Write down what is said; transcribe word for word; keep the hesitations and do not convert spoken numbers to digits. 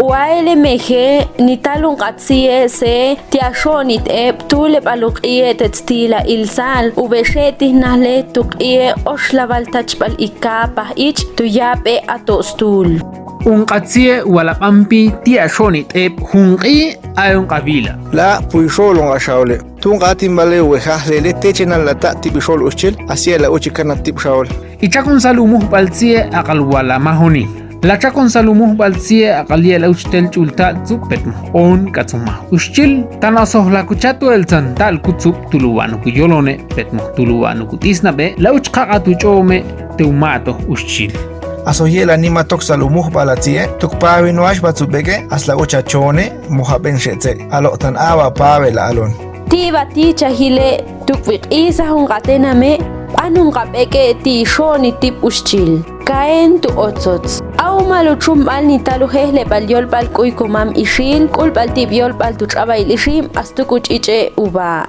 Uaele meje nital un q'atsi'e se ti' axo'nit eb' tuleb'al uq'i'e te' tstilail sal ube' xe'tijnajle tu q'i'e oxlab'al tachb'al ikapaj ich' tu yab'e ato' stul. Un q'atsi'e walab'anpi ti' axo'nit eb' jun q'i' a un q'awi'la'. La' puy xo'lon axaole. Tun q'atinb'ale ube' jajlele techenal la ta' tib' ixo'l uxchil, así e la uchi kana tib' xaol. Ichakonsal umujb'al tsie aq'al wala majoni. La chakonsal umujb'al tsie aq'al yel a uch tel ch'ul tal tzub' petmoj on k'atzumaj uxchil. Tan asojlakuchatueltzan tal kutzub' tuluwa'nukuyolone petmoj tuluwa'nukut'isnab'e la uch qaq'at uch'o'ome te uma'to uxchil. Asoj yel anima toksal umujb'al atsie tuk pawi noaxb'a tzub'b'ek'e asla ucha chone mojab'en xetze' aloq'tan a'wa pawe la alon. Ti'b'a tichajile tuk wi q'isaj un q'atename b'an un q'ab'ek'e ti' ixo'ni tib' uxchil. Kaen tu' otsots. Awmal uchumb'al nital ujehleb'al yolb'al k'uy komam ixil k'ulb'al tib' yolb'al tu ch'ab'ail ixim astuk uch'ich'e uba.